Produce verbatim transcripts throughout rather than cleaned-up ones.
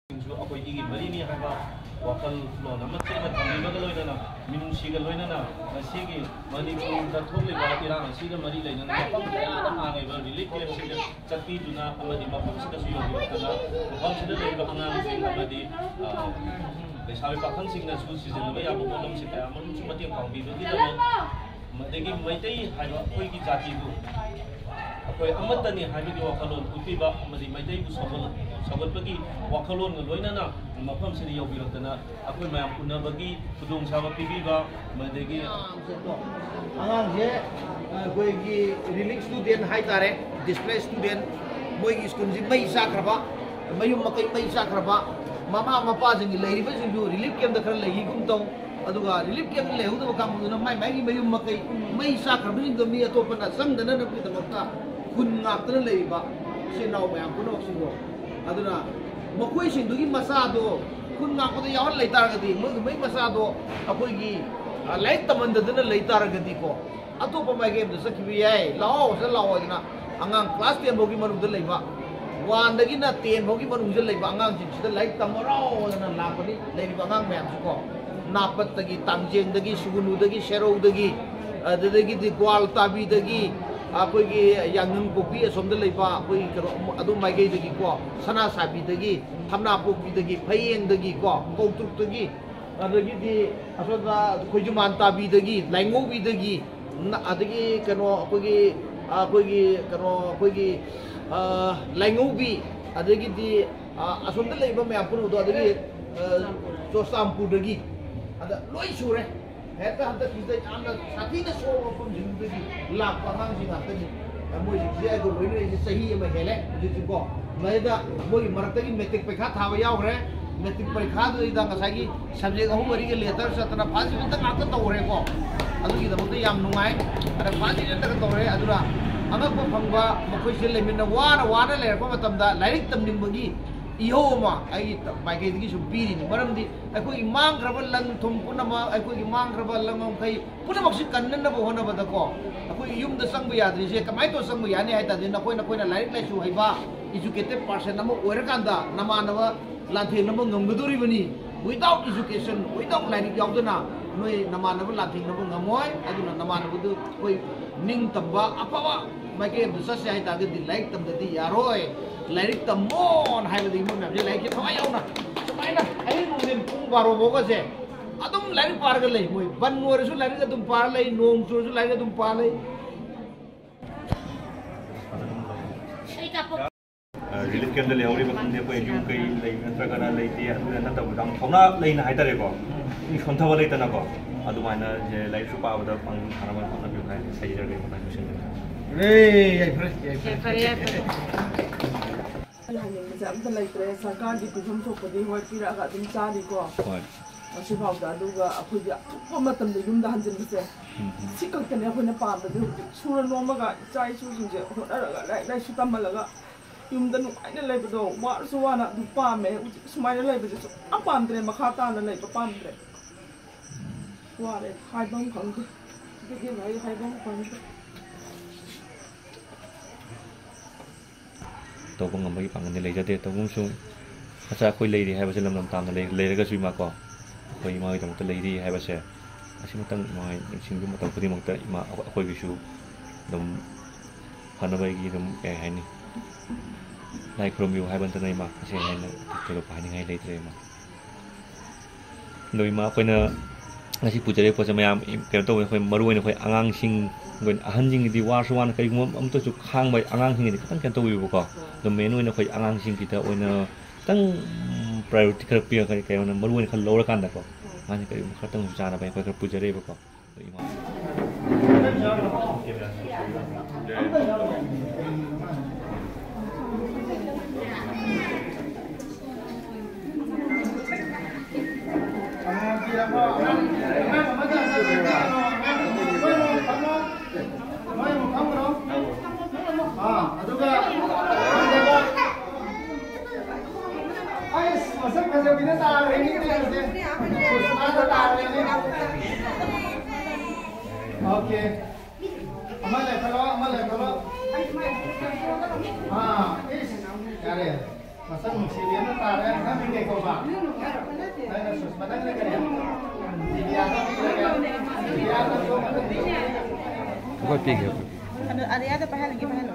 ꯁꯤꯡꯁꯨ ꯑꯩꯈꯣꯏꯒꯤ ꯃꯔꯤꯅꯤ ꯍꯥꯏꯕ ꯋꯥꯈꯜꯂꯣꯟ ꯑꯃ ꯆꯦꯠꯅ ꯊꯝꯕꯤꯕꯒ ꯂꯣꯏꯅꯅ, ꯃꯤꯅꯨꯡꯁꯤꯒ ꯂꯣꯏꯅꯅ ꯉꯁꯤꯒꯤ ꯃꯅꯤꯄꯨꯔꯗ ꯊꯣꯛꯂꯤꯕ ꯏꯔꯥꯡ ꯑꯁꯤꯒ ꯃꯔꯤ ꯂꯩꯅꯅ ꯃꯐꯝ ꯀꯌꯥꯗ ꯍꯥꯡꯉꯤꯕ ꯔꯤꯂꯤꯐ ꯀꯦꯝꯞꯁꯤꯡꯗ ꯆꯠꯄꯤꯗꯨꯅ ꯑꯃꯗꯤ ꯃꯐꯝꯁꯤꯗꯁꯨ ꯌꯧꯕꯤꯔꯛꯇꯅ ꯃꯐꯝꯁꯤꯗ ꯂꯩꯔꯤꯕ ꯑꯉꯥꯡꯁꯤꯡ ꯑꯃꯗꯤ, ꯑ, ꯂꯩꯁꯥꯕꯤ ꯄꯥꯈꯪꯁꯤꯡꯅꯁꯨ ꯁꯤꯖꯤꯟꯅꯕ ꯌꯥꯕ ꯄꯣꯠꯂꯝꯁꯤꯡ ꯀꯌꯥ ꯑꯃꯔꯣꯝꯁꯨ ꯃꯇꯦꯡ ꯄꯥꯡꯕꯤꯕꯒꯤꯗꯃꯛ, ꯑꯗꯒꯤ ꯃꯩꯇꯩ ꯍꯥꯏꯕ ꯑꯩꯈꯣꯏꯒꯤ ꯖꯥꯇꯤꯕꯨ ꯑꯩꯈꯣꯏ ꯑꯃꯠꯇꯅꯤ ꯍꯥꯏꯕꯒꯤ ꯋꯥꯈꯜꯂꯣꯟ ꯎꯠꯄꯤꯕ ꯑꯃꯗꯤ ꯃꯩꯇꯩꯕꯨ ꯁꯧꯒꯠ-, ꯁꯧꯒꯠꯄꯒꯤ ꯋꯥꯈꯜꯂꯣꯟꯒ ꯂꯣꯏꯅꯅ ꯃꯐꯝꯁꯤꯗ ꯌꯧꯕꯤꯔꯛꯇꯅ ꯑꯩꯈꯣꯏ ꯃꯌꯥꯝ ꯎꯅꯕꯒꯤ ꯈꯨꯗꯣꯡꯆꯥꯕ ꯄꯤꯕꯤꯕ, ꯃꯗꯒꯤ ꯑꯉꯥꯡꯁꯦ ꯑꯩꯈꯣꯏꯒꯤ ꯔꯤꯂꯤꯐ ꯁ꯭ꯇꯨꯗꯦꯟ ꯍꯥꯏꯇꯥꯔꯦ, ꯗꯤꯁꯄ꯭ꯂꯦꯁ ꯁ꯭ꯇꯨꯗꯦꯟ, ꯃꯣꯏꯒꯤ ꯁ꯭ꯀꯨꯜꯁꯤ ꯃꯩ ꯆꯥꯛꯈ꯭ꯔꯕ, ꯃꯌꯨꯝ ꯃꯀꯩ ꯃꯩ ꯆꯥꯛꯈ꯭ꯔꯕ, ꯃꯃꯥ ꯃꯄꯥꯁꯤꯡꯒꯤ ꯂꯩꯔꯤꯕꯁꯤꯡꯁꯨ ꯔꯤꯂꯤꯐ ꯀꯦꯝꯞꯇ ꯈꯔ ꯂꯩꯈꯤꯒꯨꯝ ꯇꯧ꯫ ꯑꯗꯨꯒ ꯔꯤꯂꯤꯐ ꯀꯦꯝꯞ ꯂꯩꯍꯧꯗꯕ ꯀꯥꯡꯕꯨꯗꯨꯅ ꯃꯥꯏ ꯃꯥꯏꯒꯤ ꯃꯌꯨꯝ ꯃꯀꯩ ꯃꯩ ꯆꯥꯛꯈ꯭ꯔꯕꯁꯤꯡꯗꯣ ꯃꯤ ꯑꯇꯣꯞꯄꯅ ꯆꯪꯗꯅꯕꯒꯤꯗꯃꯛꯇ ꯈꯨꯟ ꯉꯥꯛꯇꯅ ꯂꯩꯔꯤꯕ ꯏꯆꯤꯜ ꯏꯅꯥꯎ ꯃꯌꯥꯝ ꯄꯨꯝꯅꯃꯛꯁꯤꯡꯗꯣ, ꯑꯗꯨꯅ ꯃꯈꯣꯏꯁꯤꯡꯗꯨꯒꯤ ꯃꯆꯥꯗꯣ ꯈꯨꯟ ꯉꯥꯛꯄꯗ ꯌꯥꯎꯍꯟ ꯂꯩꯇꯥꯔꯒꯗꯤ, ꯃꯣꯏꯒꯤ ꯃꯩ ꯃꯆꯥꯗꯣ ꯑꯩꯈꯣꯏꯒꯤ, ꯑ, ꯂꯥꯏꯔꯤꯛ ꯇꯝꯍꯟꯗꯗꯅ ꯂꯩꯇꯥꯔꯒꯗꯤꯀꯣ, ꯑꯇꯣꯞꯄ ꯃꯥꯏꯀꯩ ꯑꯃꯗ ꯆꯠꯈꯤꯕ ꯌꯥꯏ꯫ ꯂꯥꯛꯑꯣ, ꯁꯤꯗ ꯂꯥꯛꯑꯣ ꯍꯥꯏꯗꯅ ꯑꯉꯥꯡ ꯀ꯭ꯂꯥꯁ ꯇꯦꯟ ꯐꯥꯎꯒꯤ ꯃꯅꯨꯡꯗ ꯂꯩꯕ, ꯋꯥꯟꯗꯒꯤꯅ ꯇꯦꯟ ꯐꯥꯎꯒꯤ ꯃꯅꯨꯡꯗ ꯂꯩꯕ ꯑꯉꯥꯡꯁꯤꯡꯁꯤꯗ ꯂꯥꯏꯔꯤꯛ ꯇꯝꯃꯔꯣ ꯍꯥꯏꯗꯅ ꯂꯥꯛꯄꯅꯤ꯫ ꯂꯩꯔꯤꯕ ꯑꯉꯥꯡ ꯃꯌꯥꯝꯁꯤꯀꯣ, ꯅꯥꯄꯠꯇꯒꯤ, ꯇꯥꯡꯖꯦꯡꯗꯒꯤ, ꯁꯨꯒꯨꯅꯨꯗꯒꯤ, ꯁꯦꯔꯧꯗꯒꯤ, ꯑꯗꯨꯗꯒꯤꯗꯤ ꯒ꯭ꯋꯥꯜ ꯇꯥꯕꯤꯗꯒꯤ, ꯑꯩꯈꯣꯏꯒꯤ ꯌꯥꯡꯉꯪ ꯄꯣꯛꯄꯤ ꯑꯁꯣꯝꯗ ꯂꯩꯕ ꯑꯩꯈꯣꯏꯒꯤ ꯀꯩꯅꯣ, ꯑꯗꯨꯝ ꯃꯥꯏꯀꯩꯗꯒꯤꯀꯣ, ꯁꯅꯥ ꯁꯥꯕꯤꯗꯒꯤ, ꯊꯝꯅꯥ ꯄꯣꯛꯄꯤꯗꯒꯤ, ꯐꯌꯦꯡꯗꯒꯤꯀꯣ, ꯀꯧꯇ꯭ꯔꯨꯛꯇꯒꯤ, ꯑꯗꯒꯤꯗꯤ ꯑꯁꯣꯝꯗ ꯈꯣꯏꯖꯨꯃꯥꯟ ꯇꯥꯕꯤꯗꯒꯤ, ꯂꯥꯏꯉꯧꯕꯤꯗꯒꯤ, ꯅ-, ꯑꯗꯒꯤ ꯀꯩꯅꯣ ꯑꯩꯈꯣꯏꯒꯤ, ꯑꯩꯈꯣꯏꯒꯤ ꯀꯩꯅꯣ ꯑꯩꯈꯣꯏꯒꯤ, ꯑ, ꯂꯥꯏꯉꯧꯕꯤ, ꯑꯗꯒꯤꯗꯤ, ꯑ, ꯑꯁꯣꯝꯗ ꯂꯩꯕ ꯃꯌꯥꯝ ꯄꯨꯝꯅꯃꯛꯇꯣ, ꯑꯗꯒꯤ, ꯑ, ꯆꯨꯔꯆꯥꯟꯄꯨꯔꯗꯒꯤ, ꯑꯗ ꯂꯣꯏ ꯁꯨꯔꯦ꯫ ꯍꯦꯛꯇ ꯍꯟꯗꯛꯀꯤꯁꯤꯗ ꯌꯥꯝꯅ ꯁꯥꯊꯤꯅ ꯁꯣꯛꯑꯕ ꯃꯐꯝꯁꯤꯡꯗꯨꯗꯒꯤ ꯂꯥꯛꯄ ꯑꯉꯥꯡꯁꯤꯡ ꯉꯥꯛꯇꯅꯤ꯫ ꯃꯣꯏꯁꯤꯡꯁꯦ ꯑꯩꯒ ꯂꯣꯏꯅꯔꯤꯁꯦ ꯆꯍꯤ ꯑꯃ ꯍꯦꯜꯂꯦ ꯍꯧꯖꯤꯛꯁꯤꯀꯣ꯫ ꯃꯁꯤꯗ ꯃꯣꯏꯒꯤ ꯃꯔꯛꯇꯒꯤ ꯃꯦꯇ꯭ꯔꯤꯛ ꯄꯔꯤꯈꯥ ꯊꯥꯕ ꯌꯥꯎꯈ꯭ꯔꯦ꯫ ꯃꯦꯇ꯭ꯔꯤꯛ ꯄꯔꯤꯈꯥꯗꯨꯗꯩꯗ ꯉꯁꯥꯏꯒꯤ ꯁꯕꯖꯦꯛ ꯑꯍꯨꯝ ꯃꯔꯤꯒ ꯂꯦꯇꯔ ꯆꯠꯇꯅ ꯐꯥꯔꯁ ꯗꯤꯕꯤꯖꯟꯗ ꯉꯥꯛꯇ ꯇꯧꯈ꯭ꯔꯦꯀꯣ꯫ ꯑꯗꯨꯒꯤꯗꯃꯛꯇ ꯌꯥꯝ ꯅꯨꯡꯉꯥꯏ꯫ ꯑꯗ ꯐꯥꯔꯁ ꯗꯤꯕꯤꯖꯟꯗꯒ ꯇꯧꯔꯦ꯫ ꯑꯗꯨꯅ ꯑꯉꯛꯄ ꯐꯪꯕ, ꯃꯈꯣꯏꯁꯦ ꯂꯩꯃꯤꯟꯅ ꯋꯥꯅ ꯋꯥꯅ ꯂꯩꯔꯛꯄ ꯃꯇꯝꯗ ꯂꯥꯏꯔꯤꯛ ꯇꯝꯅꯤꯡꯕꯒꯤ ꯏꯍꯧ ꯑꯃ ꯑꯩꯒꯤ ꯃꯥꯏꯀꯩꯗꯒꯤ ꯁꯨꯝ ꯄꯤꯔꯤꯅꯤ꯫ ꯃꯔꯝꯗꯤ ꯑꯩꯈꯣꯏꯒꯤ ꯃꯥꯡꯈ꯭ꯔꯕ ꯂꯟ ꯊꯨꯝ ꯄꯨꯝꯅꯃꯛ, ꯑꯩꯈꯣꯏꯒꯤ ꯃꯥꯡꯈ꯭ꯔꯕ ꯂꯟ ꯃꯈꯩ ꯄꯨꯝꯅꯃꯛꯁꯤ ꯀꯟꯅꯅꯕ ꯍꯣꯠꯅꯕꯗꯀꯣ, ꯑꯩꯈꯣꯏꯒꯤ ꯌꯨꯝꯗ ꯆꯪꯕ ꯌꯥꯗ꯭ꯔꯤꯁꯦ ꯀꯃꯥꯏꯅ ꯇꯧꯔ ꯆꯪꯕ ꯌꯥꯅꯤ ꯍꯥꯏ ꯇꯥꯔꯗꯤ, ꯅꯈꯣꯏ, ꯅꯈꯣꯏꯅ ꯂꯥꯏꯔꯤꯛ ꯂꯥꯏꯁꯨ ꯍꯩꯕ, educated person ꯑꯃ ꯑꯣꯏꯔꯀꯥꯟꯗ ꯅꯃꯥꯟꯅꯕ ꯂꯥꯟꯊꯦꯡꯅꯕ ꯉꯝꯒꯗꯧꯔꯤꯕꯅꯤ꯫ Without education, without ꯂꯥꯏꯔꯤꯛ ꯌꯥꯎꯗꯅ ꯅꯣꯏ ꯅꯃꯥꯟꯅꯕ ꯂꯥꯟꯊꯦꯡꯅꯕ ꯉꯝꯃꯣꯏ꯫ ꯑꯗꯨꯅ ꯅꯃꯥꯟꯅꯕꯗꯨ ꯑꯩꯈꯣꯏ ꯅꯤꯡꯇꯝꯕ ꯑꯐꯕ ꯃꯥꯏꯀꯩ ꯑꯃꯗ ꯆꯠꯁꯦ ꯍꯥꯏ ꯇꯥꯔꯒꯗꯤ ꯂꯥꯏꯔꯤꯛ ꯇꯝꯗꯗꯤ ꯌꯥꯔꯣꯏ꯫ ꯂꯥꯏꯔꯤꯛ ꯇꯝꯃꯣꯅ ꯍꯥꯏꯕꯗꯒꯤ ꯃꯣꯏ ꯃꯌꯥꯝꯁꯦ ꯂꯥꯏꯔꯤꯛꯁꯦ ꯊꯋꯥꯏ ꯌꯥꯎꯅ ꯁꯨꯃꯥꯏꯅ ꯑꯍꯤꯡ ꯅꯨꯡꯊꯤꯟ ꯄꯨꯡ ꯕꯥꯔꯣ ꯐꯥꯎꯕꯁꯦ ꯑꯗꯨꯝ ꯂꯥꯏꯔꯤꯛ ꯄꯥꯔꯒ ꯂꯩ꯫ ꯃꯣꯏ ꯕꯟ ꯑꯣꯏꯔꯁꯨ ꯂꯥꯏꯔꯤꯛ ꯑꯗꯨꯝ ꯄꯥꯔ ꯂꯩ, ꯅꯣꯡ ꯆꯨꯔꯁꯨ ꯂꯥꯏꯔꯤꯛ ꯑꯗꯨꯝ ꯄꯥꯔ ꯂꯩ꯫ ꯔꯤꯂꯤꯐ ꯀꯦꯝꯞꯇ ꯂꯩꯍꯧꯔꯤꯕ ꯈꯪꯗꯦ, ꯑꯩꯈꯣꯏ ꯌꯨꯝ ꯀꯩ ꯂꯩ ꯅꯠꯇ꯭ꯔꯒꯅ ꯂꯩꯇꯦ, ꯑꯗꯨꯗ ꯅꯠꯇꯕ ꯌꯥꯝ ꯊꯧꯅꯥ ꯂꯩꯅ ꯍꯥꯏꯇꯥꯔꯦꯀꯣ, ꯃꯤ ꯁꯣꯟꯊꯕ ꯂꯩꯇꯅꯀꯣ, ꯑꯗꯨꯃꯥꯏꯅ ꯁꯦ ꯂꯥꯏꯔꯤꯛꯁꯨ ꯄꯥꯕꯗ ꯄꯥꯡꯒꯜ ꯊꯥꯅꯕ ꯍꯣꯠꯅꯕꯤꯌꯨ ꯍꯥꯏꯅ ꯁꯩꯖꯔꯒꯦ꯫ ꯃꯇꯥꯡ ꯂꯣꯏꯁꯤꯟꯖꯔꯒꯦ꯫ ꯌꯥꯏꯐꯔꯦ, ꯌꯥꯏꯐꯔꯦ꯫ ꯌꯥꯏꯐꯔꯦ, ꯌꯥꯏꯐꯔꯦ꯫ ꯑꯩ ꯍꯥꯏꯅꯤꯡꯕꯁꯦ ꯑꯝꯇ ꯂꯩꯇ꯭ꯔꯦ꯫ ꯁꯔꯀꯥꯔꯒꯤ ꯄꯤꯐꯝ ꯊꯣꯛꯄꯗꯤ ꯍꯣꯏ ꯄꯤꯔꯛꯑꯒ ꯑꯗꯨꯝ ꯆꯥꯔꯤꯀꯣ꯫ ꯍꯣꯏ꯫ ꯉꯁꯤꯐꯥꯎꯗ꯫ ꯑꯗꯨꯒ ꯑꯩꯈꯣꯏꯒꯤ ꯑꯊꯨꯕ ꯃꯇꯝꯗ ꯌꯨꯝꯗ ꯍꯟꯖꯤꯟꯕꯁꯦ, ꯎꯝ, ꯎꯝ꯫ ꯁꯤ ꯈꯛꯇꯅꯦ ꯑꯩꯈꯣꯏꯅ ꯄꯥꯝꯕꯗꯤ꯫ ꯍꯧꯖꯤꯛ ꯁꯨꯔ ꯅꯣꯝꯃꯒ ꯏꯆꯥ ꯏꯁꯨꯁꯤꯡꯁꯦ ꯍꯣꯠꯅꯔꯒ ꯂꯥꯏꯔꯤꯛ ꯂꯥꯏꯁꯨ ꯇꯝꯍꯜꯂꯒ ꯌꯨꯝꯗ ꯅꯨꯡꯉꯥꯏꯅ ꯂꯩꯕꯗꯣ ꯋꯥꯔꯁꯨ ꯋꯥꯅ ꯑꯗꯨ ꯄꯥꯝꯃꯦ꯫ ꯍꯧꯖꯤꯛ ꯁꯨꯃꯥꯏꯅ ꯂꯩꯕꯁꯦ ꯁꯨꯡꯄꯥꯝ ꯄꯥꯝꯗ꯭ꯔꯦ, ꯃꯈꯥ ꯇꯥꯅ ꯂꯩꯕ ꯄꯥꯝꯗ꯭ꯔꯦ꯫ ꯋꯥꯔꯦ, ꯍꯥꯏꯐꯝ ꯈꯪꯗꯦ꯫ ꯑꯗꯨꯒꯤ ꯑꯩ ꯍꯥꯏꯐꯝ ꯈꯪꯗꯦ꯫ ꯇꯧꯕ ꯉꯝꯕꯒꯤ ꯄꯥꯡꯒꯜꯗꯤ ꯂꯩꯖꯗꯦ꯫ ꯇꯧꯕꯨꯡꯁꯨ ꯃꯆꯥ ꯑꯩꯈꯣꯏ ꯂꯩꯔꯤ ꯍꯥꯏꯕꯁꯦ ꯂꯝ ꯂꯝ ꯇꯥꯝꯅ ꯂꯩ-, ꯂꯩꯔꯒꯁꯨ ꯏꯃꯥꯀꯣ, ꯑꯩꯈꯣꯏ ꯏꯃꯥꯒꯤꯗꯃꯛꯇ ꯂꯩꯔꯤ ꯍꯥꯏꯕꯁꯦ ꯑꯁꯤꯃꯇꯪ ꯏꯃꯥ ꯅꯤꯡꯁꯤꯡꯕ ꯃꯇꯝ ꯈꯨꯗꯤꯡꯃꯛꯇ ꯏꯃꯥ ꯑꯩꯈꯣꯏꯒꯤꯁꯨ ꯑꯗꯨꯝ ꯐꯅꯕꯒꯤ ꯑꯗꯨꯝ, ꯀꯩ ꯍꯥꯏꯅꯤ, ꯂꯥꯏ ꯈꯨꯔꯨꯝꯕꯤꯌꯨ ꯍꯥꯏꯕ ꯅꯠꯇꯅ ꯏꯃꯥ ꯑꯁꯤ ꯍꯦꯟꯅ ꯊꯣꯏꯗꯣꯛꯄ ꯍꯥꯏꯅꯤꯡꯉꯥꯏ ꯂꯩꯇ꯭ꯔꯦ ꯏꯃꯥ꯫ ꯑꯗꯣ ꯏꯃꯥ, ꯑꯩꯈꯣꯏꯅ ꯉꯁꯤ ꯄꯨꯖꯔꯤꯕ ꯄꯣꯠꯁꯦ ꯃꯌꯥꯝ ꯀꯩꯅꯣ ꯇꯧꯕ, ꯑꯩꯈꯣꯏ ꯃꯔꯨ ꯑꯣꯏꯅ ꯑꯩꯈꯣꯏ ꯑꯉꯥꯡꯁꯤꯡ, ꯑꯩꯈꯣꯏ ꯑꯍꯟꯁꯤꯡꯒꯤꯗꯤ ꯋꯥꯔꯁꯨ ꯋꯥꯅ ꯀꯔꯤꯒꯨꯝꯕ ꯑꯃꯇꯁꯨ ꯈꯥꯡꯕ, ꯑꯉꯥꯡꯁꯤꯡꯒꯤꯗꯤ ꯈꯤꯇꯪ ꯀꯩꯅꯣ ꯇꯧꯕꯤꯌꯨꯕꯀꯣ꯫ ꯑꯗꯣ ꯃꯦꯟ ꯑꯣꯏꯅ ꯑꯩꯈꯣꯏ ꯑꯉꯥꯡꯁꯤꯡꯒꯤꯗ ꯑꯣꯏꯅ ꯈꯤꯇꯪ priority ꯈꯔ ꯄꯤꯔꯒ, ꯀꯩꯅꯣ ꯃꯔꯨ ꯑꯣꯏꯅ ꯈꯔ ꯂꯧꯔꯀꯥꯟꯗꯀꯣ, ꯑꯉꯥꯡꯁꯤꯡ ꯀꯔꯤꯒꯨꯝꯕ ꯈꯔꯇꯪ ꯆꯥꯅꯕ ꯑꯩꯈꯣꯏ ꯈꯔ ꯄꯨꯖꯔꯛꯑꯦꯕꯀꯣ꯫ ꯑꯗꯣ ꯏꯃꯥ ꯑꯗꯨꯒ ꯑꯩꯁ, ꯃꯁꯛ ꯐꯖꯕꯤꯗ ꯇꯥꯔꯦꯅꯦ, ꯇꯦꯜꯁꯦ꯫ ꯁꯨꯁꯃꯥꯗ ꯇꯥꯔꯦꯅꯦ꯫ ꯑꯣꯀꯦ꯫ ꯑꯃ ꯂꯩꯈꯠꯂꯣ, ꯑꯃ ꯂꯩꯈꯠꯂꯣ꯫ ꯑꯥ, ꯏꯁ, ꯌꯥꯔꯦ꯫ ꯃꯁꯛ ꯅꯨꯡꯁꯤꯕꯤ ꯑꯃ ꯇꯥꯔꯦ꯫ ꯅꯪ ꯃꯤꯡ ꯀꯩ ꯀꯧꯕ? ꯅꯪꯅ ꯁꯨꯁꯃꯥ, ꯅꯪꯅ ꯀꯔꯤ? ꯗꯤꯕꯤꯌꯥꯗ ꯄꯤꯔꯒꯦ꯫ ꯗꯤꯕꯤꯌꯥꯗ ꯁꯣꯝ ꯃꯊꯪ꯫ ꯑꯩꯈꯣꯏ ꯄꯤꯒꯦ, ꯑꯩꯈꯣꯏ ꯄꯤꯒꯦ꯫ ꯑꯗꯣ ꯑꯔꯤꯌꯥꯗ ꯄꯥꯏꯍꯜꯂꯒꯦ, ꯄꯥꯏꯍꯜꯂꯣ꯫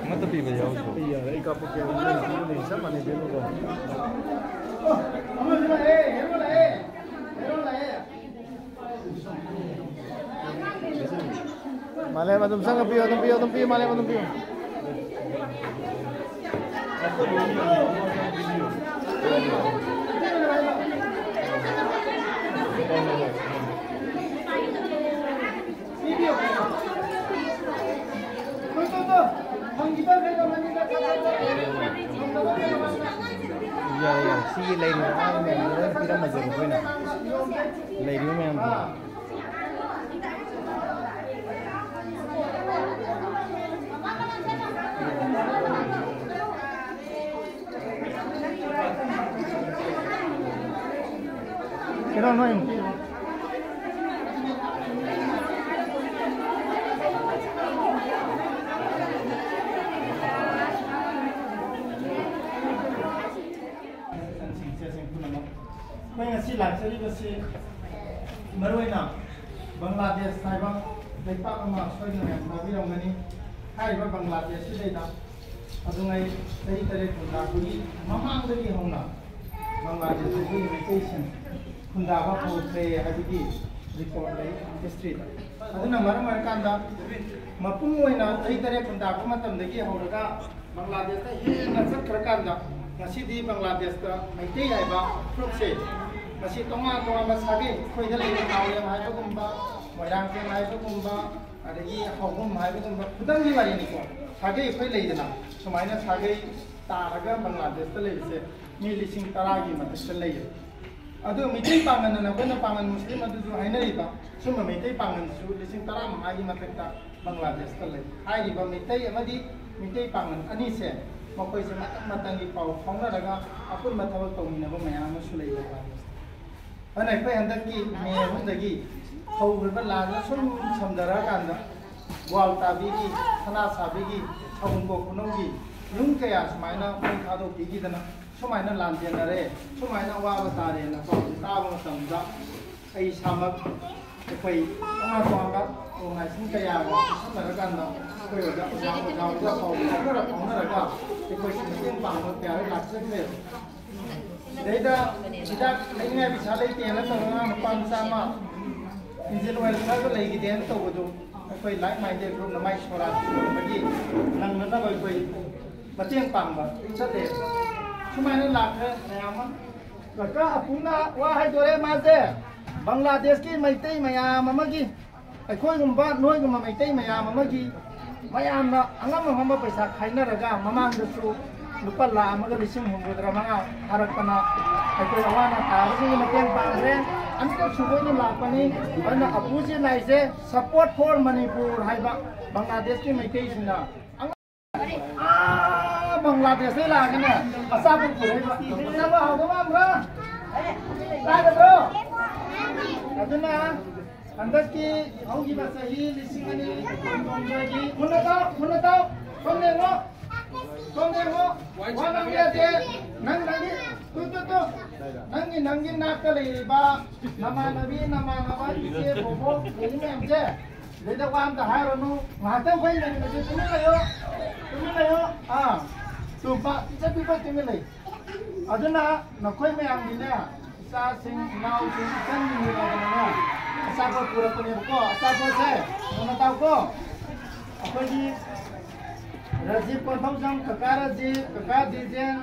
ꯑꯃꯠꯇ ꯄꯤꯕ ꯌꯥꯎꯗ꯭ꯔꯣ? ꯑꯩ ꯌꯥꯔꯦ, ꯑꯩ ꯀꯥꯞꯄꯛꯀꯦ꯫ ꯅꯪ ꯄꯤꯕꯗꯨꯗꯤ ꯆꯞ ꯃꯥꯟꯅꯩ, ꯄꯤꯕꯗꯣ꯫ ꯃꯥꯂꯦꯝ ꯑꯗꯨꯝ ꯆꯪꯉ ꯄꯤꯌꯨ, ꯑꯗꯨꯝ ꯄꯤꯌꯨ, ꯑꯗꯨꯝ ꯄꯤꯌꯨ, ꯃꯥꯂꯦꯝ ꯑꯗꯨꯝ ꯄꯤꯌꯨ꯫ ꯌꯥꯔꯦ, ꯌꯥꯔꯦ꯫ ꯁꯤꯒꯤ ꯂꯩꯔꯤꯕ ꯑꯉꯥꯡ ꯃꯌꯥꯝꯗꯣ ꯂꯣꯏꯅ ꯄꯤꯔꯝꯃꯁꯦꯕ ꯑꯩꯈꯣꯏꯅ꯫ ꯂꯩꯔꯤꯕ ꯃꯌꯥꯝꯗꯣ꯫ ꯀꯩꯅꯣ ꯅꯣꯏ ꯏꯆꯟꯁꯤꯡ, ꯏꯆꯦꯁꯤꯡ ꯄꯨꯝꯅꯃꯛ, ꯑꯩꯈꯣꯏ ꯉꯁꯤ ꯂꯥꯛꯆꯔꯤꯕꯁꯤ ꯃꯔꯨꯑꯣꯏꯅ ꯕꯪꯒ꯭ꯂꯥꯗꯦꯁ ꯍꯥꯏꯕ ꯂꯩꯄꯥꯛ ꯑꯃ ꯁꯣꯏꯗꯅ ꯃꯌꯥꯝ ꯇꯥꯕꯤꯔꯝꯒꯅꯤ꯫ ꯍꯥꯏꯔꯤꯕ ꯕꯪꯒ꯭ꯂꯥꯗꯦꯁꯁꯤꯗꯩꯗ ꯑꯗꯨꯉꯩ ꯆꯍꯤ ꯇꯔꯦꯠ ꯈꯨꯟꯇꯥꯛꯄꯒꯤ ꯃꯃꯥꯡꯗꯒꯤ ꯍꯧꯅ ꯕꯪꯒ꯭ꯂꯥꯗꯦꯁꯇ ꯑꯩꯈꯣꯏꯒꯤ ꯃꯩꯇꯩꯁꯤꯡ ꯈꯨꯟꯗꯥꯕ ꯍꯧꯈ꯭ꯔꯦ ꯍꯥꯏꯕꯒꯤ ꯔꯤꯄꯣꯔꯠ ꯂꯩ ꯍꯤꯁꯇ꯭ꯔꯤꯗ꯫ ꯑꯗꯨꯅ ꯃꯔꯝ ꯑꯣꯏꯔꯀꯥꯟꯗ ꯃꯄꯨꯡ ꯑꯣꯏꯅ ꯆꯍꯤ ꯇꯔꯦꯠ ꯈꯨꯟꯇꯥꯛꯄ ꯃꯇꯝꯗꯒꯤ ꯍꯧꯔꯒ ꯕꯪꯒ꯭ꯂꯥꯗꯦꯁꯇ ꯍꯦꯟꯅ ꯆꯠꯈ꯭ꯔꯀꯥꯟꯗ ꯉꯁꯤꯗꯤ ꯕꯪꯒ꯭ꯂꯥꯗꯦꯁꯇ ꯃꯩꯇꯩ ꯍꯥꯏꯕ ꯐꯨꯔꯨꯞꯁꯦ ꯃꯁꯤ ꯇꯣꯉꯥꯟ ꯇꯣꯉꯥꯟꯕ ꯁꯥꯒꯩ, ꯑꯩꯈꯣꯏꯗ ꯂꯩꯕ ꯅꯥꯎꯔꯦꯝ ꯍꯥꯏꯕꯒꯨꯝꯕ, ꯃꯣꯏꯔꯥꯡꯊꯦꯝ ꯍꯥꯏꯕꯒꯨꯝꯕ, ꯑꯗꯒꯤ ꯍꯥꯎꯕꯝ ꯍꯥꯏꯕꯒꯨꯝꯕ ꯈꯨꯗꯝꯒꯤ ꯋꯥꯔꯤꯅꯤꯀꯣ꯫ ꯁꯥꯒꯩ ꯑꯩꯈꯣꯏ ꯂꯩꯗꯅ, ꯁꯨꯃꯥꯏꯅ ꯁꯥꯒꯩ ꯇꯥꯔꯒ ꯕꯪꯒ꯭ꯂꯥꯗꯦꯁꯇ ꯂꯩꯕꯁꯦ ꯃꯤ ꯂꯤꯁꯤꯡ ꯇꯔꯥꯒꯤ ꯃꯊꯛꯇ ꯂꯩꯌꯦ꯫ ꯑꯗꯨ ꯃꯩꯇꯩ ꯄꯥꯉꯜ ꯑꯅ ꯑꯩꯈꯣꯏꯅ ꯄꯥꯉꯜ ꯃꯨꯁꯂꯤꯝ ꯑꯗꯨꯁꯨ ꯍꯥꯏꯅꯔꯤꯕ, ꯁꯨꯝꯕ ꯃꯩꯇꯩ ꯄꯥꯉꯜꯁꯨ ꯂꯤꯁꯤꯡ ꯇꯔꯥꯃꯉꯥꯒꯤ ꯃꯊꯛꯇ ꯕꯪꯒ꯭ꯂꯥꯗꯦꯁꯇ ꯂꯩ꯫ ꯍꯥꯏꯔꯤꯕ ꯃꯩꯇꯩ ꯑꯃꯗꯤ ꯃꯩꯇꯩ ꯄꯥꯉꯜ ꯑꯅꯤꯁꯦ, ꯃꯈꯣꯏꯁꯦ ꯃꯇꯝ ꯃꯇꯝꯒꯤ ꯄꯥꯎ ꯐꯥꯎꯅꯔꯒ ꯑꯄꯨꯟꯕ ꯊꯕꯛ ꯇꯧꯃꯤꯟꯅꯕ ꯃꯌꯥꯝ ꯑꯃꯁꯨ ꯂꯩ ꯕꯪꯒ꯭ꯂꯥꯗꯦꯁꯇ꯫ ꯑꯗꯨꯅ ꯑꯩꯈꯣꯏ ꯍꯟꯗꯛꯀꯤ ꯃꯦ ꯑꯍꯨꯝꯗꯒꯤ ꯍꯧꯈ꯭ꯔꯤꯕ ꯂꯥꯟꯗ ꯁꯨꯝ ꯁꯝꯊꯔꯛꯑꯀꯥꯟꯗ, ꯒ꯭ꯋꯥꯜ ꯇꯥꯕꯤꯒꯤ, ꯁꯅꯥ ꯁꯥꯕꯤꯒꯤ, ꯁꯥꯎꯅꯀꯣ ꯈꯨꯅꯧꯒꯤ ꯌꯨꯝ ꯀꯌꯥ ꯁꯨꯃꯥꯏꯅ ꯃꯩ ꯊꯥꯗꯣꯛꯄꯤꯈꯤꯗꯅ ꯁꯨꯃꯥꯏꯅ ꯂꯥꯟꯖꯦꯟꯅꯔꯦ, ꯁꯨꯃꯥꯏꯅ ꯑꯋꯥꯕ ꯇꯥꯔꯦꯅ ꯄꯥꯎꯁꯦ ꯇꯥꯕ ꯃꯇꯝꯗ, ꯑꯩ ꯏꯁꯥꯃꯛ ꯑꯩꯈꯣꯏ ꯇꯣꯉꯥꯟ ꯇꯣꯉꯥꯟꯕ ꯑꯣꯔꯒꯅꯥꯏꯖꯦꯁꯟ ꯀꯌꯥꯒ ꯈꯨꯠꯁꯝꯅꯔꯀꯥꯟꯗ ꯑꯩꯈꯣꯏ ꯑꯣꯖꯥ, ꯑꯣꯖꯥ, ꯑꯣꯖꯥ, ꯑꯣꯖꯥ ꯄꯥꯎ ꯐꯥꯎꯅꯔ ꯐꯥꯎꯅꯔꯒ ꯑꯩꯈꯣꯏꯁꯨ ꯃꯇꯦꯡ ꯄꯥꯡꯕ ꯀꯌꯥ ꯂꯥꯛꯆꯈ꯭ꯔꯦꯕ꯫ ꯁꯤꯗꯩꯗ ꯍꯤꯗꯥꯛ ꯂꯩꯅꯤꯡꯉꯥꯏ ꯄꯩꯁꯥ ꯂꯩꯇꯦꯅ ꯇꯧꯔꯒ ꯂꯨꯄꯥ ꯃꯆꯥ ꯑꯃ, ꯏꯟꯖꯤꯟ ꯑꯣꯏꯜ ꯈꯔꯒ ꯂꯩꯈꯤꯗꯦꯅ ꯇꯧꯕꯗꯨ, ꯑꯩꯈꯣꯏ ꯂꯥꯏꯛ ꯃꯥꯏꯟꯗꯦꯗ ꯒ꯭ꯔꯨꯞꯅ ꯃꯥꯏ ꯁꯣꯔꯥꯠ ꯁꯣꯟꯕꯒꯤ ꯅꯪꯅꯅꯕ ꯑꯩꯈꯣꯏ ꯃꯇꯦꯡ ꯄꯥꯡꯕ ꯆꯠꯂꯦ꯫ ꯁꯨꯃꯥꯏꯅ ꯂꯥꯛꯈ꯭ꯔꯦ ꯃꯌꯥꯝ ꯑꯃ꯫ ꯀꯀꯥ ꯑꯄꯨꯅ ꯋꯥ ꯍꯥꯏꯗꯣꯔꯦ ꯃꯥꯁꯦ꯫ ꯕꯪꯒ꯭ꯂꯥꯗꯦꯁꯀꯤ ꯃꯩꯇꯩ ꯃꯌꯥꯝ ꯑꯃꯒꯤ, ꯑꯩꯈꯣꯏꯒꯨꯝꯕ ꯅꯣꯏꯒꯨꯝꯕ ꯃꯩꯇꯩ ꯃꯌꯥꯝ ꯑꯃꯒꯤ, ꯃꯌꯥꯝꯅ ꯑꯉꯝ ꯑꯉꯝꯕ ꯄꯩꯁꯥ ꯈꯥꯏꯅꯔꯒ, ꯃꯃꯥꯡꯗꯁꯨ ꯂꯨꯄꯥ ꯂꯥꯈ ꯑꯃꯒ ꯂꯤꯁꯤꯡ ꯍꯨꯝꯐꯨꯇꯔꯥ ꯃꯉꯥ ꯊꯥꯔꯛꯇꯅ ꯑꯩꯈꯣꯏ ꯑꯋꯥ ꯑꯅꯥ ꯇꯥꯕꯁꯤꯡꯒꯤ ꯃꯇꯦꯡ ꯄꯥꯡꯈ꯭ꯔꯦ꯫ ꯑꯅꯤꯔꯛ ꯁꯨꯕ ꯑꯣꯏꯅ ꯂꯥꯛꯄꯅꯤ꯫ ꯑꯗꯨꯅ ꯑꯄꯨꯁꯤ ꯂꯥꯛꯏꯁꯦ Support for Manipur ꯍꯥꯏꯕ ꯕꯪꯒ꯭ꯂꯥꯗꯦꯁꯀꯤ ꯃꯩꯇꯩꯁꯤꯡꯅ ꯑꯥ, ꯕꯪꯒ꯭ꯂꯥꯗꯦꯁꯇꯩ ꯂꯥꯛꯑꯒꯅꯦ ꯑꯆꯥꯄꯣꯠ ꯄꯨꯔꯛꯏꯕ꯫ ꯑꯆꯥꯄꯣꯠ ꯍꯥꯎꯗꯧ ꯃꯥꯟꯕ꯭ꯔꯥ? ꯆꯥꯒꯗ꯭ꯔꯣ? ꯑꯗꯨꯅ ꯍꯟꯗꯛꯀꯤ ꯍꯧꯈꯤꯕ ꯆꯍꯤ ꯂꯤꯁꯤꯡ ꯑꯅꯤ ꯀꯨꯟꯍꯨꯝꯗꯣꯏꯒꯤ, ꯃꯨꯟꯅ ꯇꯥꯎ, ꯃꯨꯟꯅ ꯇꯥꯎ, ꯁꯣꯝꯗ ꯌꯦꯡꯉꯣ, ꯁꯣꯝꯗ ꯌꯦꯡꯉꯣ, ꯋꯥ ꯉꯥꯡꯕ ꯌꯥꯗꯦ꯫ ꯅꯪ, ꯅꯪꯒꯤ, ꯇꯨ, ꯇꯨ, ꯇꯨ꯫ ꯅꯪꯒꯤ, ꯅꯪꯒꯤ ꯅꯥꯛꯇ ꯂꯩꯔꯤꯕ ꯅꯃꯥꯟꯅꯕꯤ, ꯅꯃꯥꯟꯅꯕ, ꯏꯆꯦ, ꯕꯣꯕꯣꯛ, ꯂꯩꯔꯤ ꯃꯌꯥꯝꯁꯦ, ꯁꯤꯗꯩꯗ ꯋꯥ ꯑꯝꯇ ꯍꯥꯏꯔꯨꯅꯨ꯫ ꯉꯥꯏꯍꯥꯛꯇꯪ ꯑꯩꯈꯣꯏ ꯂꯩꯃꯤꯟꯅꯁꯤ꯫ ꯇꯨꯃꯤꯟ ꯂꯩꯌꯣ꯫ ꯇꯨꯃꯤꯟ ꯂꯩꯌꯣ꯫ ꯑꯥ꯫ ꯇꯨ ꯄꯥ-, ꯏꯆꯠ ꯄꯤꯄ ꯇꯨꯃꯤꯟ ꯂꯩ꯫ ꯑꯗꯨꯅ ꯅꯈꯣꯏ ꯃꯌꯥꯝꯒꯤꯅꯦ, ꯏꯆꯥꯁꯤꯡ, ꯏꯅꯥꯎꯁꯤꯡ, ꯏꯆꯟꯁꯤꯡꯒꯤꯗꯃꯛꯇꯅꯦ ꯑꯆꯥꯄꯣꯠ ꯄꯨꯔꯛꯄꯅꯦꯕꯀꯣ꯫ ꯑꯆꯥꯄꯣꯠꯁꯦ ꯃꯨꯟꯅ ꯇꯥꯎꯀꯣ꯫ ꯑꯩꯈꯣꯏꯒꯤ ꯔꯥꯖꯤꯕ ꯀꯣꯟꯊꯧꯖꯝ, ꯀꯀꯥ ꯔꯥꯖꯤꯕ, ꯀꯀꯥ ꯗꯤꯖꯦꯟ,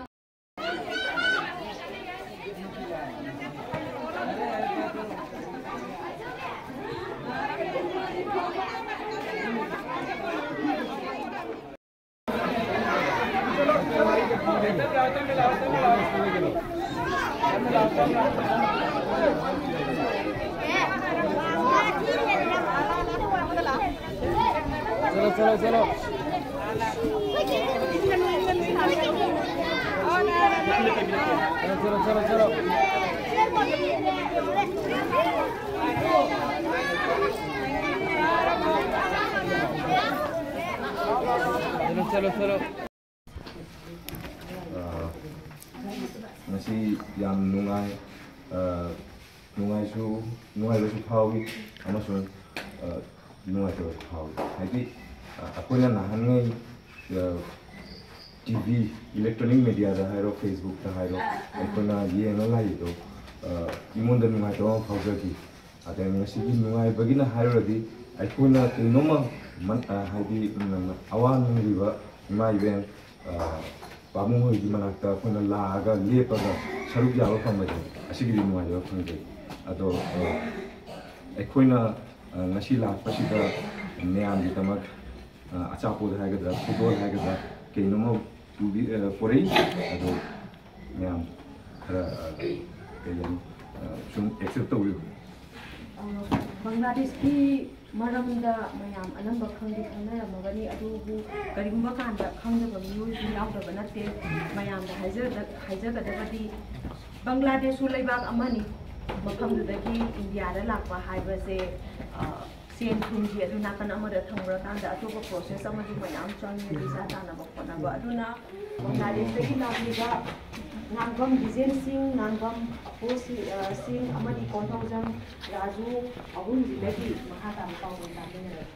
चलो, चलो, चलो। चलो, चलो, चलो, चलो। चलो, चलो, चलो। ꯑ, ꯉꯁꯤ ꯌꯥꯝ ꯅꯨꯡꯉꯥꯏ꯫ ꯑ, ꯅꯨꯡꯉꯥꯏꯁꯨ, ꯅꯨꯡꯉꯥꯏꯕꯁꯨ ꯐꯥꯎꯏ ꯑꯃꯁꯨꯡ, ꯑ, ꯅꯨꯡꯉꯥꯏꯇꯕꯁꯨ ꯐꯥꯎꯏ꯫ ꯍꯥꯏꯗꯤ, ꯑ, ꯑꯩꯈꯣꯏꯅ ꯅꯍꯥꯟꯉꯩ, ꯑ, ꯇꯤ ꯚꯤ, electronic mediaꯗ ꯍꯥꯏꯔꯣ, Facebookꯇ ꯍꯥꯏꯔꯣ, ꯑꯩꯈꯣꯏꯅ ꯌꯦꯡꯉ ꯂꯥꯛꯏꯗꯣ, ꯑ, ꯑꯩꯉꯣꯟꯗ ꯅꯨꯡꯉꯥꯏꯇꯕ ꯑꯃ ꯐꯥꯎꯖꯈꯤ꯫ ꯑꯗꯩ ꯉꯁꯤꯒꯤ ꯅꯨꯡꯉꯥꯏꯕꯒꯤꯅ ꯍꯥꯏꯔꯨꯔꯗꯤ, ꯑꯩꯈꯣꯏꯅ ꯀꯩꯅꯣꯝꯃ ꯃꯟ-, ꯑ, ꯍꯥꯏꯗꯤ, ꯎꯝ, ꯑꯋꯥ ꯅꯪꯂꯤꯕ ꯏꯃꯥ ꯏꯕꯦꯟ, ꯑ, ꯄꯥꯕꯨꯡ ꯍꯣꯏꯒꯤ ꯃꯅꯥꯛꯇ ꯑꯩꯈꯣꯏꯅ ꯂꯥꯛꯑꯒ ꯂꯦꯞꯄꯒ ꯁꯔꯨꯛ ꯌꯥꯕ ꯐꯪꯕꯁꯦ, ꯑꯁꯤꯒꯤꯗꯤ ꯅꯨꯡꯉꯥꯏꯖꯕ ꯐꯪꯖꯩ꯫ ꯑꯗꯣ, ꯑ, ꯑꯩꯈꯣꯏꯅ, ꯑ, ꯉꯁꯤ ꯂꯥꯛꯄꯁꯤꯗ ꯃꯌꯥꯝꯒꯤꯗꯃꯛ, ꯑ, ꯑꯆꯥꯄꯣꯠ ꯍꯥꯏꯒꯗ꯭ꯔꯥ, ꯈꯨꯗꯣꯜ ꯍꯥꯏꯒꯗ꯭ꯔꯥ, ꯀꯩꯅꯣꯝꯃ ꯄꯨꯕꯤ-, ꯑ, ꯄꯣꯔꯛꯏ꯫ ꯑꯗꯣ ꯃꯌꯥꯝ ꯈꯔ, ꯑ, ꯀꯩ ꯍꯥꯏꯅꯤ, ꯑ, ꯁꯨꯝ accept ꯇꯧꯕꯤꯌꯨ꯫ ꯑ, ꯕꯪꯒ꯭ꯂꯥꯗꯦꯁꯀꯤ ꯃꯔꯝꯗ ꯃꯌꯥꯝ ꯑꯅꯝꯕ ꯈꯪꯗꯤ ꯈꯪꯅꯔꯝꯃꯒꯅꯤ, ꯑꯗꯨꯕꯨ ꯀꯔꯤꯒꯨꯝꯕ ꯀꯥꯟꯗ ꯈꯪꯗꯕ ꯃꯤꯑꯣꯏꯁꯨ ꯌꯥꯎꯗꯕ ꯅꯠꯇꯦ꯫ ꯃꯌꯥꯝꯗ ꯍꯥꯏꯖ-, ꯍꯥꯏꯖꯒꯗꯕꯗꯤ, ꯕꯪꯒ꯭ꯂꯥꯗꯦꯁꯁꯨ ꯂꯩꯕꯥꯛ ꯑꯃꯅꯤ꯫ ꯃꯐꯝꯗꯨꯗꯒꯤ ꯏꯟꯗꯤꯌꯥꯗ ꯂꯥꯛꯄ ꯍꯥꯏꯕꯁꯦ, ꯑ, ꯁꯦꯟ ꯊꯨꯝꯒꯤ ꯑꯗꯨ ꯅꯥꯀꯟ ꯑꯃꯗ ꯊꯝꯈ꯭ꯔꯀꯥꯟꯗ ꯑꯇꯣꯞꯄ process ꯑꯃꯁꯨ ꯃꯌꯥꯝ ꯆꯪꯉꯤ, ꯚꯤꯁꯥ ꯇꯥꯟꯅꯕ ꯈꯣꯠꯅꯕ꯫ ꯑꯗꯨꯅ ꯕꯪꯒ꯭ꯂꯥꯗꯦꯁꯇꯒꯤ ꯂꯥꯛꯂꯤꯕ ꯉꯥꯡꯕꯝ ꯕꯤꯖꯦꯟ ꯁꯤꯡ, ꯉꯥꯡꯕꯝ ꯑꯄꯣ ꯁꯤ-, ꯑ, ꯁꯤꯡ ꯑꯃꯗꯤ ꯀꯣꯟꯊꯧꯖꯝ ꯔꯥꯖꯨ ꯑꯍꯨꯝꯁꯤꯗꯒꯤ ꯃꯈꯥ ꯇꯥꯕ ꯄꯥꯎꯗꯝ ꯇꯥꯃꯤꯟꯅꯔꯒꯦ꯫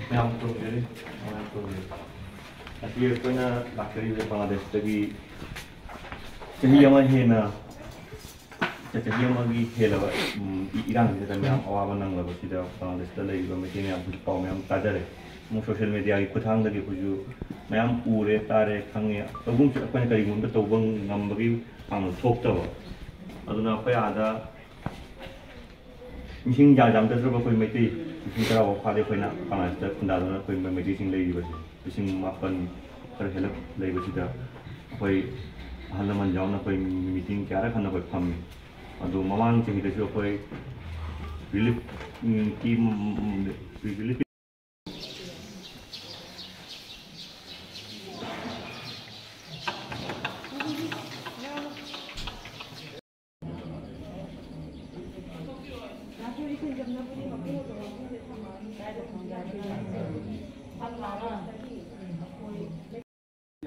ꯃꯌꯥꯝ ꯈꯨꯔꯨꯝꯖꯔꯤ, ꯃꯌꯥꯝ ꯈꯨꯔꯨꯝꯖꯔꯤ꯫ ꯉꯁꯤ ꯑꯩꯈꯣꯏꯅ ꯂꯥꯛꯆꯔꯤꯕꯁꯦ ꯕꯪꯒ꯭ꯂꯥꯗꯦꯁꯇꯒꯤ ꯆꯍꯤ ꯑꯃ ꯍꯦꯟꯅ ꯆ-, ꯆꯍꯤ ꯑꯃꯒꯤ ꯍꯦꯜꯂꯕ, ꯎꯝ, ꯏ-, ꯏꯔꯥꯡꯁꯤꯗ ꯃꯌꯥꯝ ꯑꯋꯥꯕ ꯅꯪꯂꯕꯁꯤꯗ ꯕꯪꯒ꯭ꯂꯥꯗꯦꯁꯇ ꯂꯩꯔꯤꯕ ꯃꯩꯇꯩ ꯃꯌꯥꯝ ꯑꯩꯈꯣꯏꯁꯨ ꯄꯥꯎ ꯃꯌꯥꯝ ꯇꯥꯖꯔꯦ꯫ ꯑꯃꯨꯛ social mediaꯒꯤ ꯈꯨꯠꯊꯥꯡꯗꯒꯤ ꯑꯩꯈꯣꯏꯁꯨ ꯃꯌꯥꯝ ꯎꯔꯦ, ꯇꯥꯔꯦ, ꯈꯪꯉꯦ꯫ ꯇꯧꯐꯝꯁꯨ ꯑꯩꯈꯣꯏꯅ ꯀꯔꯤꯒꯨꯝꯕ ꯇꯧꯕ ꯉꯝꯕꯒꯤ ꯄꯥꯡꯒꯜ ꯊꯣꯛꯇꯕ꯫ ꯑꯗꯨꯅ ꯑꯩꯈꯣꯏ ꯑꯥꯗ ꯃꯤꯁꯤꯡ ꯌꯥꯝ ꯌꯥꯝꯖꯗ꯭ꯔꯕ ꯑꯩꯈꯣꯏ ꯃꯩꯇꯩ ꯂꯤꯁꯤꯡ ꯇꯔꯥ ꯐꯥꯎ ꯐꯥꯗꯦ ꯑꯩꯈꯣꯏꯅ ꯕꯪꯒ꯭ꯂꯥꯗꯦꯁꯇ ꯈꯨꯟꯗꯥꯗꯨꯅ ꯑꯩꯈꯣꯏ ꯃꯩꯇꯩꯁꯤꯡ ꯂꯩꯔꯤꯕꯁꯦ꯫ ꯂꯤꯁꯤꯡ ꯃꯥꯄꯟ ꯈꯔ ꯍꯦꯜꯂꯞ ꯂꯩꯕꯁꯤꯗ ꯑꯩꯈꯣꯏ ꯑꯍꯜ ꯂꯃꯟ ꯌꯥꯎꯅ ꯑꯩꯈꯣꯏ meeting ꯀꯌꯥꯔꯛ ꯍꯟꯅ ꯑꯩꯈꯣꯏ ꯐꯝꯃꯤ꯫ ꯑꯗꯨ ꯃꯃꯥꯡ ꯆꯍꯤꯗꯁꯨ ꯑꯩꯈꯣꯏ Relief, ꯎꯝ, team, ꯎꯝ, relief꯫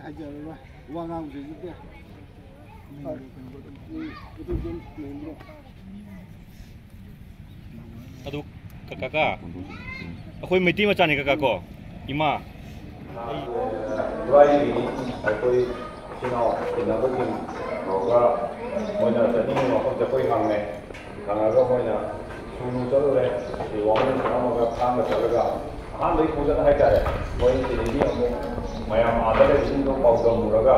ꯍꯥꯏꯖꯔꯔꯣꯏ, ꯋꯥ ꯉꯥꯡꯕꯁꯤꯗꯤ꯫ ꯎꯝ, ꯑꯗꯨ ꯑꯗꯨꯝ ꯂꯩꯕ꯭ꯔꯣ? ꯑꯗꯨ ꯀ-, ꯀꯀꯥ, ꯑꯩꯈꯣꯏ ꯃꯩꯇꯩ ꯃꯆꯥꯅꯤ ꯀꯀꯥ ꯀꯣ, ꯏꯃꯥ꯫ ꯈꯨꯔꯥꯏꯒꯤ ꯑꯩꯈꯣꯏ ꯏꯆꯤꯟ ꯏꯅꯥꯎ ꯇꯤꯟꯅꯕꯁꯤꯡ ꯀꯧꯔꯒ ꯃꯣꯏꯅ ꯆꯠꯅꯤꯡꯕ ꯃꯐꯝꯁꯦ ꯑꯩꯈꯣꯏ ꯍꯪꯉꯦ꯫ ꯍꯪꯉꯒ ꯃꯣꯏꯅ ꯁꯨꯅꯨ ꯆꯠꯂꯨꯔꯦ, ꯑꯗꯩ ꯋꯥꯉꯨ ꯆꯠꯂꯝꯃꯒ ꯊꯥꯡꯒ ꯆꯠꯂꯒ ꯑꯍꯥꯟꯕꯒꯤ ꯈꯣꯡꯆꯠ ꯍꯥꯏꯇꯥꯔꯦ꯫ ꯃꯣꯏ ꯁꯤꯗꯒꯤ ꯑꯃꯨꯛ ꯃꯌꯥꯝ ꯑꯥꯗ ꯂꯩꯕꯁꯤꯡꯗꯣ ꯄꯥꯎꯗꯝꯃꯨꯔꯒ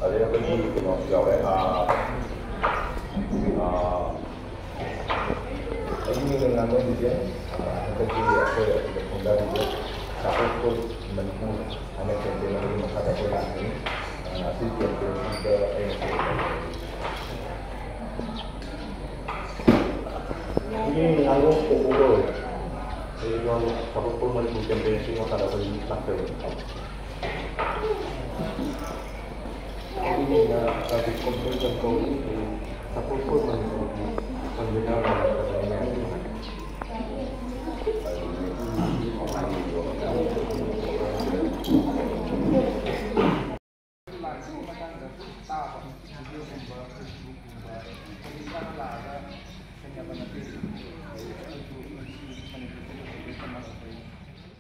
ꯑꯗꯩ ꯑꯩꯈꯣꯏꯒꯤ ꯀꯩꯅꯣꯁꯨ ꯌꯥꯎꯔꯦ, ꯑꯥ, ꯑꯥ, ꯑꯩꯒꯤ ꯃꯤꯡ ꯉꯥꯡꯕꯝꯒꯤꯁꯦ, ꯑꯥ, ꯍꯟꯗꯛꯀꯤ ꯑꯩꯈꯣꯏ ꯑꯁꯤꯗ ꯈꯣꯡꯗꯥꯔꯤꯁꯦ ꯁꯄꯣꯔꯠ ꯐꯣꯔ ꯃꯅꯤꯄꯨꯔ ꯍꯥꯏꯅ ꯀꯦꯝꯄꯦꯟ ꯑꯃꯒꯤ ꯃꯈꯥꯗ ꯑꯩꯈꯣꯏ ꯂꯥꯛꯄꯅꯤ꯫ ꯑꯥ, ꯑꯁꯤ ꯀꯦꯝꯄꯦꯟꯁꯤꯗ ꯑꯩꯅ ꯁꯤꯒꯤ ꯉꯥꯡꯕꯝ ꯀꯣꯀꯣ ꯀꯧꯋꯦ꯫ ꯑꯩ ꯉꯥꯡꯕꯝ ꯁꯄꯣꯔꯠ ꯐꯣꯔ ꯃꯅꯤꯄꯨꯔ ꯀꯦꯝꯄꯦꯟꯁꯤꯒꯤ ꯃꯈꯥꯗ ꯑꯩꯈꯣꯏ ꯂꯥꯛꯆꯕꯅꯤ꯫ ꯑꯩꯒꯤ ꯃꯤꯡꯅ ꯔꯥꯖꯤꯕ ꯀꯣꯝꯊꯣꯏꯖꯝ ꯀꯧꯏ꯫ ꯑꯩ ꯁꯄꯣꯔꯠ ꯐꯣꯔ ꯃꯅꯤꯄꯨꯔꯒꯤ ꯀꯟꯚꯤꯅꯔ ꯑꯣꯏꯅ ꯂꯥꯛꯆꯕꯅꯤ꯫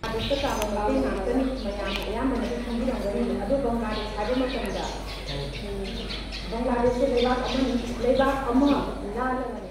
ꯑꯥꯔꯇꯤꯁꯇ ꯇꯥꯕ ꯃꯇꯦꯡ ꯉꯥꯛꯇꯅꯤ꯫ ꯃꯌꯥꯝꯅ ꯑꯌꯥꯝꯕꯅꯁꯨ ꯈꯪꯕꯤꯔꯝꯒꯅꯤ꯫ ꯑꯗꯣ ꯕꯪꯒ꯭ꯂꯥꯗꯦꯁ ꯍꯥꯏꯕ ꯃꯇꯝꯗ, ꯎꯝ, ꯕꯪꯒ꯭ꯂꯥꯗꯦꯁꯁꯦ ꯂꯩꯕꯥꯛ ꯑꯃꯅꯤ, ꯂꯩꯕꯥꯛ ꯑꯃ ꯂꯥꯜꯂꯒꯅꯤ꯫